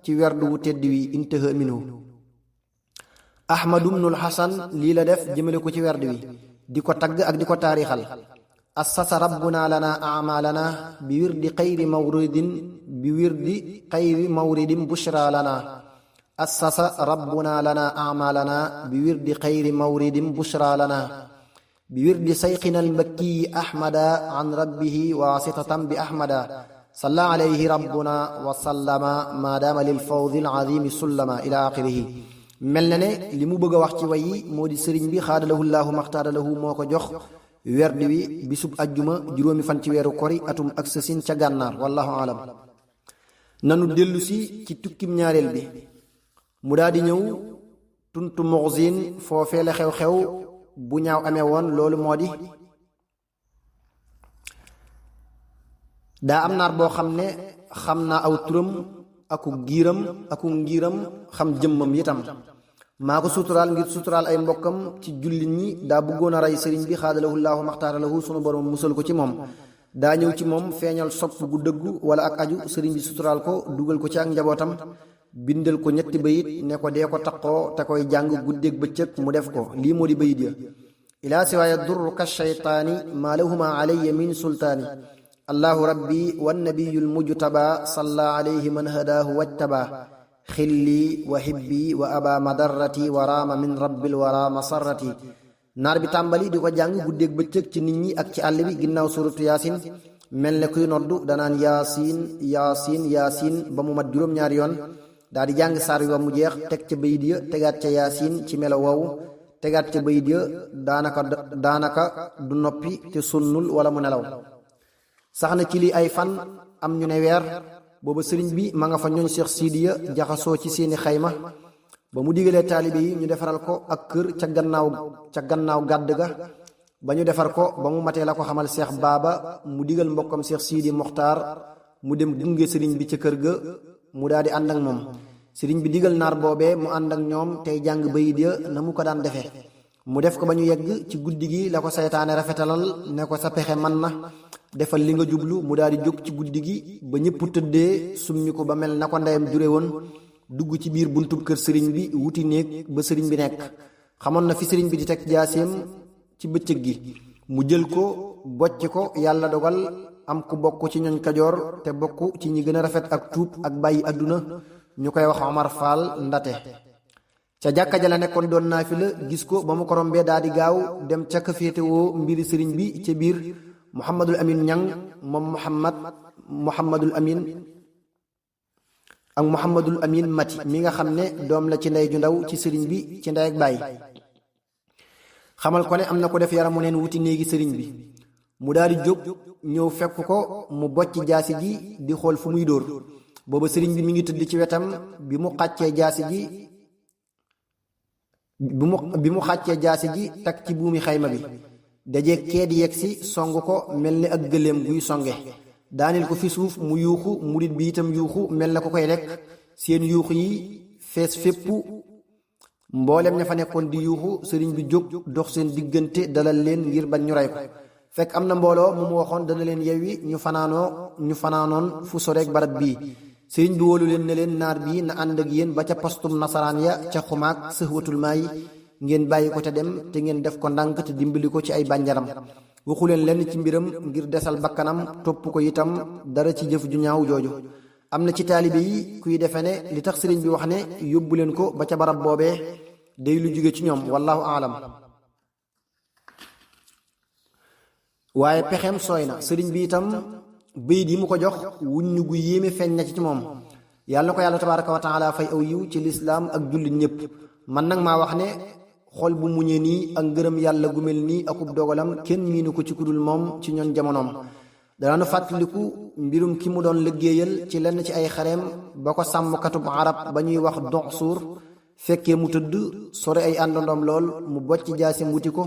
ci werdu wu tedd wi intaha minhu. ahmadu bnul hasan lii la def jëmale ko ci werd wi di ko tagg ak di ko taarixal. assasa rabbuna lana amalana bi wirdi xayri mawridin bushra lana. assasa rabbuna lana amalana bi wirdi xayri mawridin bushra lana. bi wirdi sayxina almakkiyi ahmada an rabbihi wasitatan bi ahmada. salla alayhi rabbuna wa sallama maadaama lil fawdi alazimi sullama ila axirihi. mel na ne li mu bëgg a wax ci way yi moo di sëriñ bi xaadalahu llaahu maxtaadalahu moo ko jox werd wi bisub ajjuma juróomi fan ci weeru kori atum ak sësin ca gànnaar wallahu alam. nanu dellu si ci tukkim ñaareel bi mu daal di ñëw tuntu muxzin foofee la xew-xew bu ñaaw amee woon. loolu moo di daa am naar boo xam ne xam naa aw turam aku giiram aku ngiiram xam jëmmam itam maa ko suturaal ngir suturaal ay mbokkam ci jullit ñi. daa bëggoon a rey sëriñ bi xaadalahu llaahu maxtaaralahu sunu borom musal ko ci moom. daa ñëw ci moom feeñal sopp gu dëggu wala ak aju sëriñ bi suturaal ko dugal ko ci ak njabootam bindal ko ñetti bayit ne ko dee ko taqoo te koy jàng guddeeg bëccëg mu def ko. lii moo di bayit ya: ilaa siwaaya durru ka shaytaani maa lahuma alayya min sultaani. allahu rabbi wannabiyul mujtaba salla alayhi man hadaahu wajtaba. xilli wa hibbi wa aba madarrati wa raama min rabbil wara masarrati. naar bi tàmbali di ko jàng guddeeg bëccëg ci nit ñi ak ci àll bi ginnaaw suratu yaasin mel ne kuy noddu danaan yaasin yaasin yaasin ba mu mat juróom-ñaari yoon. daa di jàng saar wi ba mu jeex teg ca bayit ya tegaat ca yaasin ci melo woowu tegaat ca bayit ya daanaka du noppi te sunnul wala mu nelaw. sax na ci li ay fan am ñu ne weer. booba sëriñ bi ma nga fa ñooñ Cheikh Sidiya jaxasoo ci seeni xayma ba mu digalee taalibe yi ñu defaral ko ak kër ca gannaaw gàdd ga. ba ñu defar ko ba mu matee la ko xamal Cheikh Baaba mu digal mbokkam Cheikh Sidi Mokhtar mu dem gunge sëriñ bi ca kër ga mu daal di ànd ak moom. sëriñ bi digal naar boobee mu ànd ak ñoom tey jàng bayit ya na mu ko daan defee. mu def ko ba ñu yegg ci guddi gi la ko saytaane rafetalal ne ko sa pexe man na defal li nga jublu. mu daal di jóg ci guddi gi ba ñëpp tëddee summi ko ba mel na ko ndeyam jure woon dugg ci biir buntub kër sëriñ bi wuti néeg ba sëriñ bi nekk. xamoon na fi sëriñ bi di teg jaaseem ci bëccëg gi mu jël ko bocc ko. yàlla dogal am ku bokk ci ñoñ Kajoor te bokk ci ñi gën a rafet ak tuub ak bàyyi àdduna ñu koy wax Omar Fall Ndate. ca jàkka ja la nekkoon doon naa fi la gis ko ba mu ko rombee daa di gaaw dem ca ka féetewoo mbiri sëriñ bi ca biir Muhammadul Amin Ñang moom Muhammadul Amin ak Muhammadul Amin Mati mi nga xam ne doom la ci ndey ju ndaw ci sëriñ bi ci ndey ak baay. xamal ko ne am na ko def yaramu neen wuti néegi sëriñ bi. mu daal di jóg ñëw fekk ko mu bocc jaasi ji di xool fu muy dóor. booba sëriñ bi mi ngi tëdd ci wetam bi mu xàccee jaasi ji teg ci buumi xayma bi. daje kee di yegg si song ko mel ni ak gëléem guy songe daaneel ko fi suuf mu yuuxu murit bi itam yuuxu mel na ko koy lekk. seen yuuxu yi fees fépp mboolem ña fa nekkoon di yuuxu. sëriñ bi jóg dox seen diggante dalal leen ngir bañ ñu rey ko. fekk am na mbooloo mu waxoon dana leen yewwi ñu fanaanoon fu soreek barab bii. sëriñ bi wóolu leen ne leen naar bii na ànd ak yéen ba ca postum nasaraan ya ca xumaag sëxwatul maay ngeen bàyyi ko te dem te ngeen def ko ndànk te dimbali ko ci ay bànjaram. waxu leen lenn ci mbiram ngir desal bakkanam topp ko itam dara ci jëf ju ñaaw jooju. am na ci taalibe yi kuy defe ne li tax sëriñ bi wax ne yóbbu leen ko ba ca barab boobee day lu jóge ci ñoom wallahu aalam. waaye pexem sooy na. sëriñ bi itam bayit yi mu ko jox wuññu gu yéeme feeñ na ci moom. yàlla na ko yàlla tabaaraka wa taala fay aw yiw ci lislaam ak jullit ñëpp. man nag maa wax ne xol bu muñee nii ak ngërëm yàlla gu mel nii akub dogalam kenn miinu ko ci kudul moom ci ñoon jamonoom. danañu fàttaliku mbirum ki mu doon liggéeyal ci lenn ci ay xareem ba ko sàmmkatub arab ba ñuy wax Donsuur fekkee mu tëdd sore ay àndandoom lool mu bocc jaasi wuti ko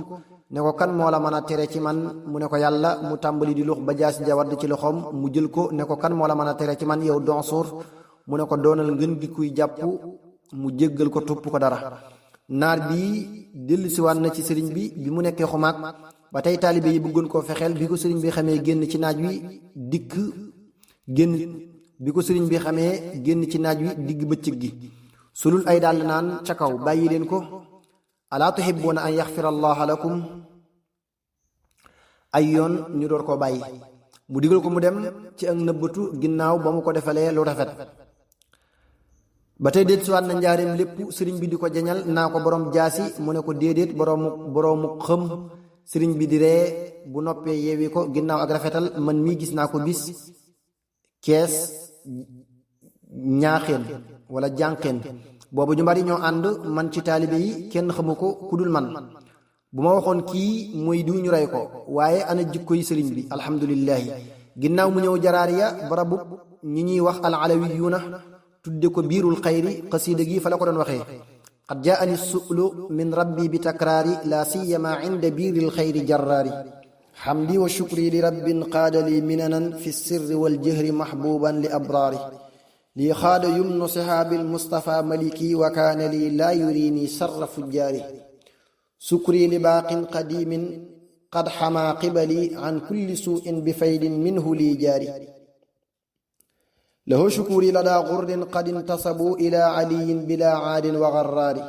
ne ko kan moo la mën a tere ci man. mu ne ko yàlla. mu tàmbali di lux ba jaasi ja wadd ci loxoom mu jël ko ne ko kan moo la mën a tere ci man yow Donsuur. mu ne ko doonal ngën gi kuy jàpp mu jéggal ko topp ko dara. naar bii dellusiwaat na ci sëriñ bi mu nekkee xumaag ba tey taalibe yi bëggoon koo fexeel bi ko sëriñ bi xamee génn ci naaj wi bi ko sëriñ bi xamee génn ci naaj wi digg bëccëg gi sulul ay dàll naan ca kaw bàyyi leen ko alaa tuhibbuuna an yaxfira allaha lakum ay yoon ñu door koo bàyyi mu digal ko mu dem ci ak nëbbatu ginnaaw ba mu ko defalee lu rafet ba tey déet siwaat na njaareem lépp sëriñ bi di ko jañal naa ko borom jaasi mu ne ko déedéet boroomu xëm sëriñ bi di ree bu noppee yeewi ko ginnaaw ak rafetal man mii gis naa ko bis kees ñaaxeen wala jànqeen boobu ñu bari ñoo ànd man ci taalibe yi kenn xamu ko ku dul man bu ma waxoon kii mooy diw ñu rey ko waaye ana jikko yi sëriñ bi alhamdulillahi ginnaaw mu ñëw jaraariya barabu ñi ñuy wax al alawiyuuna tudde ko biirul xayri xasiida gi fa la ko doon waxee qad jaani su'lu min rabbi bi takraari la siyama inda biiril xayri jarraari xamdi wa shukri li rabbin qaada li minanan fi sirri wal jahri mahbuban li abraari lii xaada yumnu sihaabil mustafa maliki wa kaana lii laa yurini sarra fujjaari sukri li baaqin qadimin qad xamaa qibali an kulli suu'in bi faydin minhu lii jaari lahu shukuri ladaa gurdin qad intasabu ila aliyin bila aadin wa garraari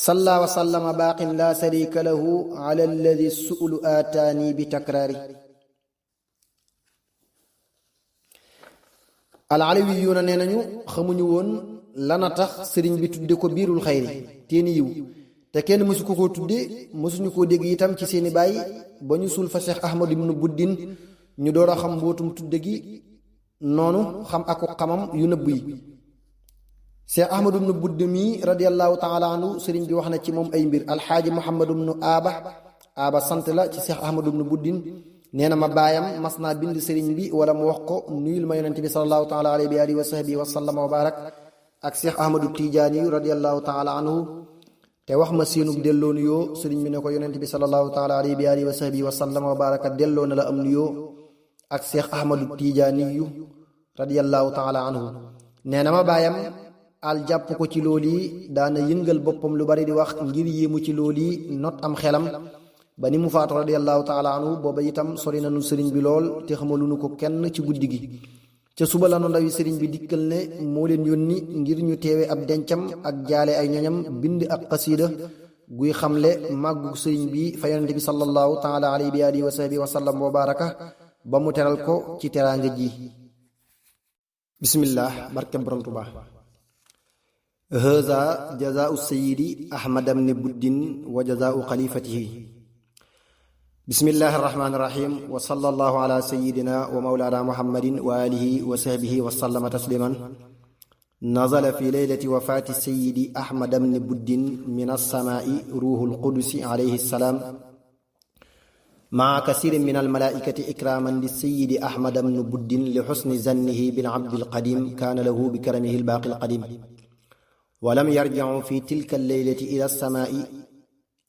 salla wa sallama baaqin laa sharika lahu ala alladi su'lu aataani bi takraari al alawiyuuna nee nañu xamuñu woon lana tax sëriñ bi tudde ko biirul xayri teeni yiw te kenn mësu ko koo tudde mësuñu koo dégg itam ci seeni baay ba ñu suul fa Cheikh Ahmadu ibnu Buddin ñu door a xam mbootum tudde gi noonu xam ako xamam yu nëbb yi Cheikh Ahmadu ibnu Buddin mi radiallahu taala anhu sëriñ bi wax na ci moom ay mbir alxaaji Muhammadu ibnu Aaba sant la ci Cheikh Ahmadu ibnu Buddin nee na ma baayam mas naa bind sëriñ bi wala mu wax ko nuyul ma yonente bi salallahu taala alayhi wa alihi wa sahbihi wa sallama wa barak ak Cheikh Ahmadu Tijaani radiallahu taala anhu te wax ma seenug delloo nuyoo sëriñ bi ne ko yonente bi salallahu taala alayhi wa alihi wa sahbihi wa sallama wa baraka delloo na la am nuyoo ak Cheikh Ahmadu Tijaani yu radiallahu taala anhu nee na ma baayam al jàpp ko ci loolu yi daana yëngal boppam lu bari di wax ngir yéemu ci loolu yi not am xelam ba ni mu faatu radiallahu taala anhu booba itam sori nanu sëriñ bi lool te xamaluñu ko kenn ci guddi gi ca suba lanu ndawi sëriñ bi dikkal ne moo leen yónni ngir ñu teewe ab dencam ak jaale ay ñoñam bind ak xasiida guy xamle màggu sëriñ bi fa yonente bi sallallahu taala alayhi bi alihi wa sahbihi wa sallam wa baraka ba mu teral ko ci teraanga ji bismillah barke borom Tuubaa haza jazaau sayidi ahmad ibn buddin wa jazaau xalifatihi bismillahi irrahmani irrahim wa sallallahu ala sayidina wa mawlana muhammadin wa alihi wa sahbihi wa sallama tasliman nazala fi leylati wafaati sayidi ahmad ibn buddin min alsamaai ruuhu alqudusi alayhi salaam maa kasirin min almalaikati ikraman li sayidi ahmad ibn buddin li xusni zannihi bil abdi alqadim kaana lahu bi karamihi albaaqi alqadim wa lam yarjicu fi tilka alleylati ila alsamaai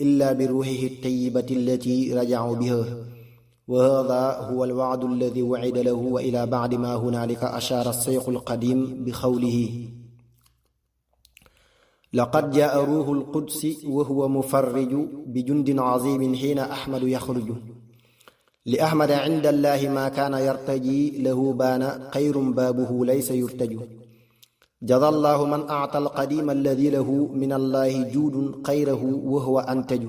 illa bi ruuxihi tayyibati allati rajacu biha wa hada huwa alwacdu alladi wucida lahu wa ila bacdi ma hunaalika ashaara alseyxu alqadim bi xawlihi laqad jaa ruuxu alqudsi wa huwa mufarriju bi jundin cazimin xiina axmadu yaxruju li axmada cinda allahi ma kaana yartaji lahu baana xayrun baabuhu laysa yurtaju jada allahu man acta alqadima alladi lahu min allahi juudun xayrahu wa huwa antaju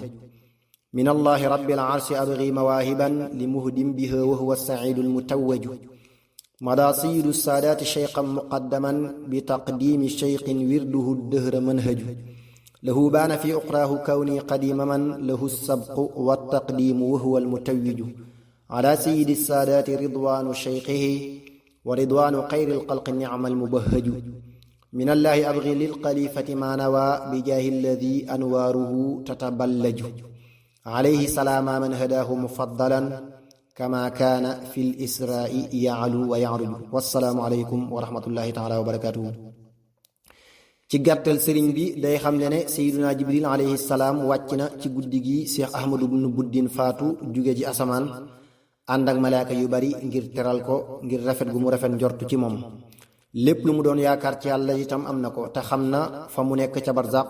min allahi rabbi alcarshi abgi mawaahiban li muhdin biha wa huwa alsaciidu almutawaju mada sayidu saadaati sheyqan muqaddaman bi taqdiimi sheyqin wirduhu dëhra manhaju lahu baana fi uqraahu kawni qadima man lahu sabqu waltaqdiimu wa huwa almutawiju ala sayidi saadaati ridwaanu sheyqihi wa ridwaanu xayri alxalqi nicma almubahaju min allahi abgi lilxalifati ma nawa bi jaahi alladi anwaaruhu tataballaju alayhi salaama man hadaahu mufaddalan kama kaana fi lisraai yaalu wa yaruju wassalaamu aleykum wa rahmatullahi taala wa barakatuhu ci gàttal sëriñ bi day xam le ne sayyiduna jibril alayhi salaam wàcc na ci guddi gi Cheikh Ahmadu ibnu Buddin faatu jóge ci asamaan ànd ak malaaka yu bari ngir teral ko ngir rafet gu mu rafet njortu ci moom lépp lu mu doon yaakaar ci yàlla itam am na ko te xam na fa mu nekk ca barzaq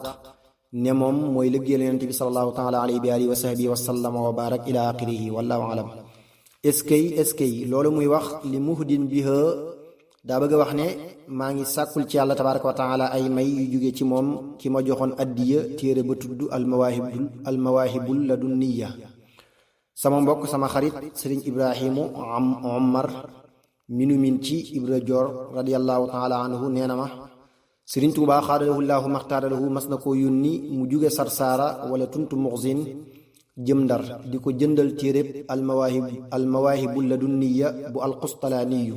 ne moom mooy liggéeyal yonent bi sallallahu taala alayhi bi alihi wa sahbihi wa sallama wa barak ila axirihi wallahu alam eskay loolu muy wax li muhdin biha daa bëgg a wax ne maa ngi sàkkul ci yàlla tabaraka wa taala ay may yu jóge ci moom ki ma joxoon addiya téere ba tudd almawaahibul ladunniya sama mbokk sama xarit sëriñ ibrahimu omar minu min ci ibra joor radiallahu taala anhu nee na ma sëriñ tuubaa xaadalahu llaahu maxtaaralahu mas na koo yónni mu jóge sarsaara wala tuntu muxsin jëm ndar di ko jëndal téereb almawaahibul ladunniya bu alqustalaaniyu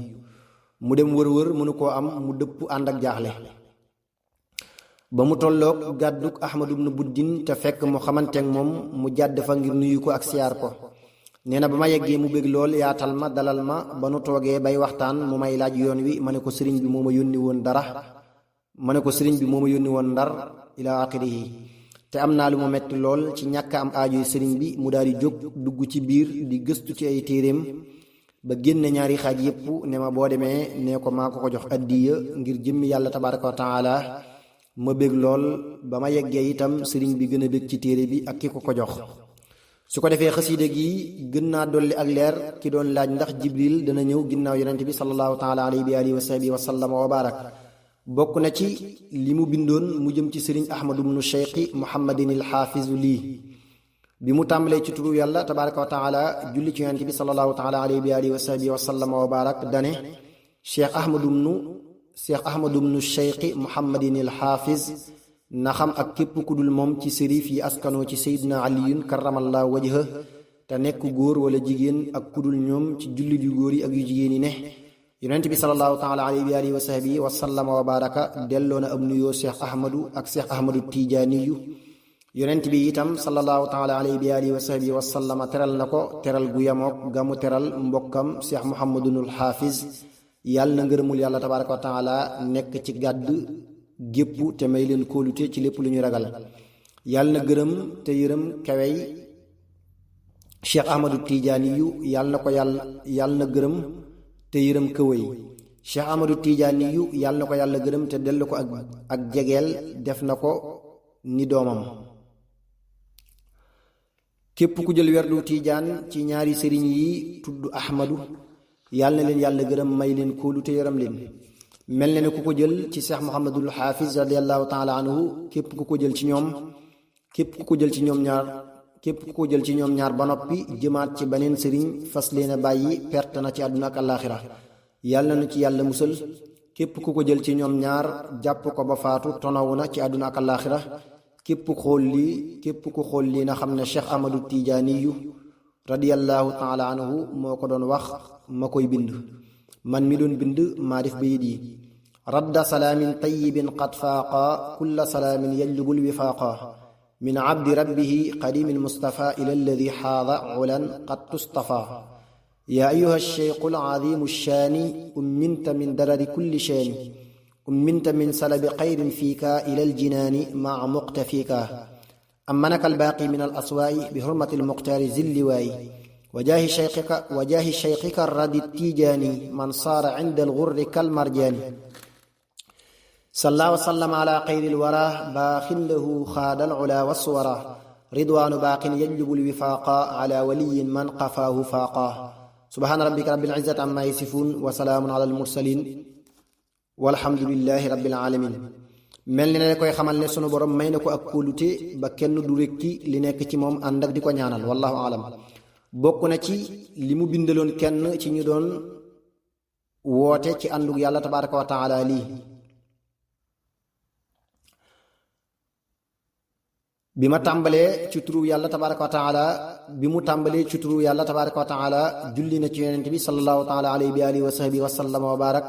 mu dem wër mënu koo am mu dëpp ànd ak jaaxle ba mu tolloog gàdduk ahmadu bnu buddin te fekk mu xamanteeg moom mu jàdd fa ngir nuyu ko ak siyaar ko nee na ba ma yeggee mu bég lool yaatal ma dalal ma ba nu toogee bay waxtaan mu may laaj yoon wi ma ne ko sëriñ bi moo ma yónni woon ndar ila axirihi te am naa lu ma metti lool ci ñàkk am aajoy sëriñ bi mu daal di jóg dugg ci biir di gëstu ci ay téeréem ba génne ñaari xaaj yépp ne ma boo demee nee ko maa ko jox addiya ngir jëmmi yàlla tabaraka wa taala ma bég lool ba ma yeggee itam sëriñ bi gën a bég ci téere bi ak ki ko jox su ko defee xasiida gi gën naa dolli ak leer ki doon laaj ndax jibril dana ñëw ginnaaw yonente bi sallallahu taala alayhi bi alihi wa sahbihi wa sallama wa barak bokk na ci li mu bindoon mu jëm ci sëriñ ahmadu bnu cheikhi muhammadin il xaafizu lii bi mu tàmbalee ci turu yàlla tabaraka wa taala julli ci yonente bi sallallahu taala alayhi bi alihi wa sahbihi wa sallama wa barak dane cheikh ahmadu bnu cheikhi muhammadin il xaafiz na xam ak képp ku dul moom ci sërif yi askanoo ci seydina aliyun karamallahu wajha te nekk góor wala jigéen ak ku dul ñoom ci jullit yu góor yi ak yu jigéen yi ne yonent bi sallallahu taala alayhi wa alihi wa sahbihi wa sallama wa baraka delloo na ab nuyoo cheikh ahmadu ak cheikh ahmadu tijaaniyu yonent bi itam sallallahu taala alayhi wa alihi wa sahbihi wa sallama teral na ko teral gu yamook gamu teral mbokkam cheikh muhammadunul xaafiz yàlla na ngërëmul yàlla tabaraka wa taala nekk ci gàdd gépp te may leen kóolute ci lépp lu ñu ragal yàlla na gërëm te yërëm kawey cheikh ahmadu tijaaniyu yàlla na gërëm te yërëm këwëy cheikh ahmadu tijaaniyu yàlla na ko yàlla gërëm te dellu ko ak jegeel def na ko ni doomam képp ku jël werdu tijaan ci ñaari sëriñ yi tudd ahmadu yàlla na leen yàlla gërëm may leen kóolu te yërëm leen mel na ne ku ko jël ci cheikh muhammadul xaafiz radiallahu taala anhu képp ku ko jël ci ñoom ñaar ba noppi jëmaat ci beneen sëriñ fas leen a bàyyi perte na ci àdduna ak àllaaxira yàlla na ci yàlla musal képp ku ko jël ci ñoom ñaar jàpp ko ba faatu tonawu na ci àdduna ak àllaaxira képp ku xool lii na xam ne cheikh ahmadu tijaaniyu radiallahu taala anhu moo ko doon wax ma koy bind man mi doon bind maa def bayit yi radda salaamin tayyibin qad faaqa kulla salaamin yajlubul wifaaqa min abdi rabbihi qadimi almustafa ila alladi xaada ulan qad tustafa yaa ayuha alcheikhu alcazimu alshaani umminta min darari kulli shaani umminta min salabi xayrin fiika ila aljinaani maa muqtafika amanaka albaaqi min alaswaa'i bi hurmati almuxtaari zilliwaayi wajaahi cheikhika radi tijaani man saara inda algurri kalmarjaani salla wa sallama ala xayri alwara baaxin lahu xaada alula waswara ridwaanu baaqin yajlubu alwifaaqa ala waliyin man qafaahu faaqa subhaana rabbika rabbil izzati amma yasifuun wa salaamun ala almursalin walhamdulillahi rabbil alamin mel ni ne koy xamal ne sunu borom may na ko ak kóolute ba kenn du rekki li nekk ci moom ànd ak di ko ñaanal wallahu alam bokk na ci li mu bindaloon kenn ci ñu doon woote ci àndug yàlla tabaraka wa taala lii bi mu tàmbalee ci turu yàlla tabaraka wa taala julli na ci yonent bi sallallahu taala alayhi bi alihi wa sahbihi wa sallama wa barak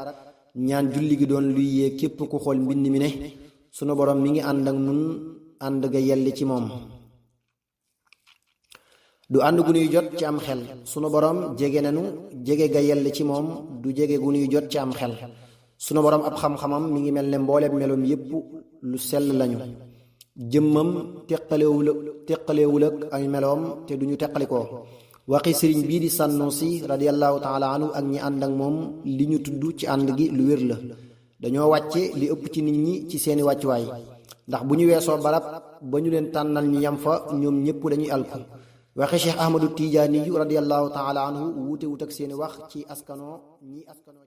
ñaan julli gi doon luy yee képp ku xool mbind mi ne sunu borom mi ngi ànd ak nun ànd ga yelli ci moom du ànd gu nuy jot ci am xel sunu borom jege nanu jege ga yelli ci moom du jege gu nuy jot ci am xel sunu borom ab xam-xamam mi ngi mel ne mbooleem meloom yépp lu sell lañu jëmmam teqalewul ak ay meloom te duñu teqalikoo waxi sëriñ bii di Sànnusi radiallahu taala anhu ak ñi ànd ak moom li ñu tudd ci ànd gi lu wér la dañoo wàcce li ëpp ci nit ñi ci seeni wàccuwaay ndax bu ñu weesoo barab ba ñu leen tànnal ñu yam fa ñoom ñépp dañuy alku waxi Cheikh Ahmadu Tijaani yu radiyallahu taala anhu wuute wut ak seeni wax ci askanoo ñi askanoo